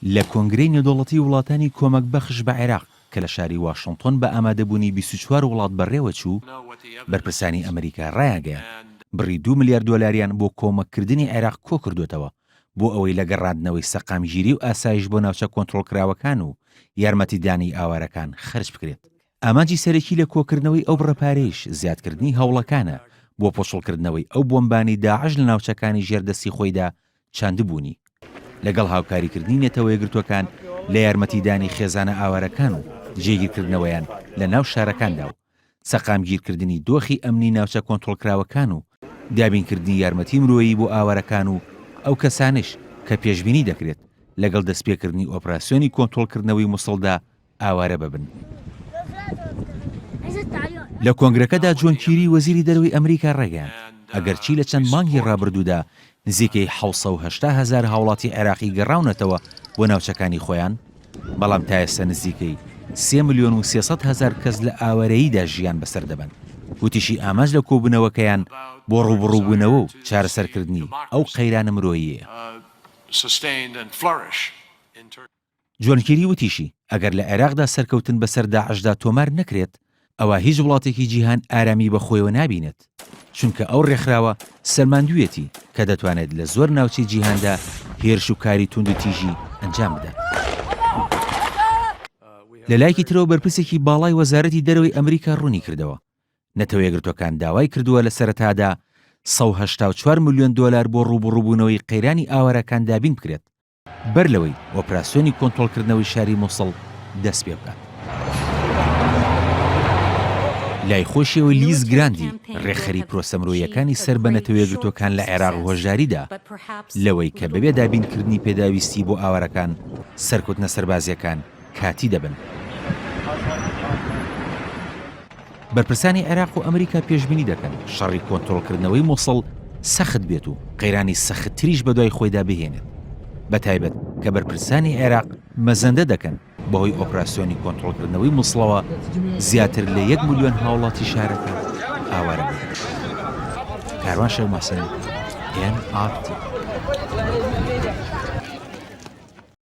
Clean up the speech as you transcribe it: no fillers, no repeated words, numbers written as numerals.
لە کۆنگرەی نێودەوڵەتی وڵاتانی کۆمەکبەخش بە عێراق کە لە شاری واشنتۆن بە ئامادەبوونی 24 وڵات بەڕێوەچوو، بەرپرسانی ئەمریکا ڕایانگەیاند، بڕی دوو ملیار دۆلاریان بۆ کۆمەککردنی عێراق کۆکردووەتەوە بۆ ئەوەی لە گەڕاندنەوەی سەقامگیری و ئاسایش بۆ ناوچە کۆنترۆڵکراوەکان و یارمەتیدانی ئاوارەکان خەرج بکرێت. ئامانجی سەرەکی لە کۆکردنەوەی ئەو بڕە پارەیش زیادکردنی هەوڵەکانە بۆ پوچەڵکردنەوەی ئەو بۆمبانەی داعش لە ناوچەکانی ژێر دەستی خۆیدا چاندبوونی، لەگەڵ هاوکاریکردنی نەتەوەیەکگرتووەکان لە یارمەتیدانی خێزانە ئاوارەکان و جێگیرکردنەوەیان لە ناو شارەکاندا و سەقامگیرکردنی دۆخی ئەمنی ناوچە کۆنترۆڵکراوەکان و دابینکردنی یارمەتی مرۆیی بۆ ئاوارەکان و ئەو کەسانەیش کە پێشبینی دەکرێت لەگەڵ دەستپێکردنی ئۆپراسیۆنی کۆنترۆڵکردنەوەی موسڵدا ئاوارە ببن. لە کۆنگرەکەدا جۆن کیری وەزیری دەرەوەی ئەمریکا ڕایگەیاند، ئەگەرچی لە چەند مانگی ڕابردوودا نزیکەی 780 هەزار هاوڵاتی عێراقی گەڕاونەتەوە بۆ ناوچەکانی خۆیان، بەڵام تا ئێستا نزیکەی سێ ملیۆن و 300 هەزار کەس لە ئاوارەییدا ژیان بەسەر دەبەن. وتیشی ئامانج لە کۆبوونەوەکەیان بۆ ڕووبڕووبوونەوە و چارەسەرکردنی ئەو قەیرانە مرۆییەیە. جۆن کیری وتیشی، ئەگەر لە عێراقدا سەرکەوتن بەسەر داعشدا تۆمار نەکرێت، ئەوا هیچ وڵاتێکی جیهان ئارامی بەخۆیەوە نابینێت، چونکە ئەو رێکخراوە سەلماندوویەتی کە دەتوانێت لە زۆر ناوچەی جیهاندا هێرش و کاری توندوتیژی ئەنجام بدات. لە لایەکی ترەوە بەرپرسێکی باڵای وەزارەتی دەرەوەی ئەمریکا روونیکردەوە، نەتەوەیەکگرتووەکان داوای کردووە لە سەرەتادا 184 ملیۆن دۆلار بۆ رووبەڕووبوونەوەی قەیرانی ئاوارەکان دابین بکرێت، بەر لەوەی ئۆپراسیۆنی کۆنترۆڵکردنەوەی شاری موسڵ دەست پێ بکات. لای خۆشیەوە لیز گراندی، رێکخەری پرۆسە مرۆییەکانی سەر بە نەتەوەیەکگرتووەکان لە عێراق هۆشداری دا لەوەی کە بەبێ دابینکردنی پێداویستی بۆ ئاوارەکان، سەرکوتنە سەربازییەکان کاتی دەبن. بەرپرسانی عێراق و ئەمریکا پێشبینی دەکەن شەڕی کۆنترۆڵکردنەوەی موسڵ سەخت بێت و قەیرانی سەختتریش بەدوای خۆیدا بهێنێت، بەتایبەت کە بەرپرسانی عێراق مەزەندە دەکەن بەهۆی ئۆپراسیۆنی کۆنترۆڵکردنەوەی موسڵەوە زیاتر لە یەک ملیۆن هاوڵاتی شارەکە ئاوارە ببن. کاروان شێخ محسن، ئێن ئاڕ تی.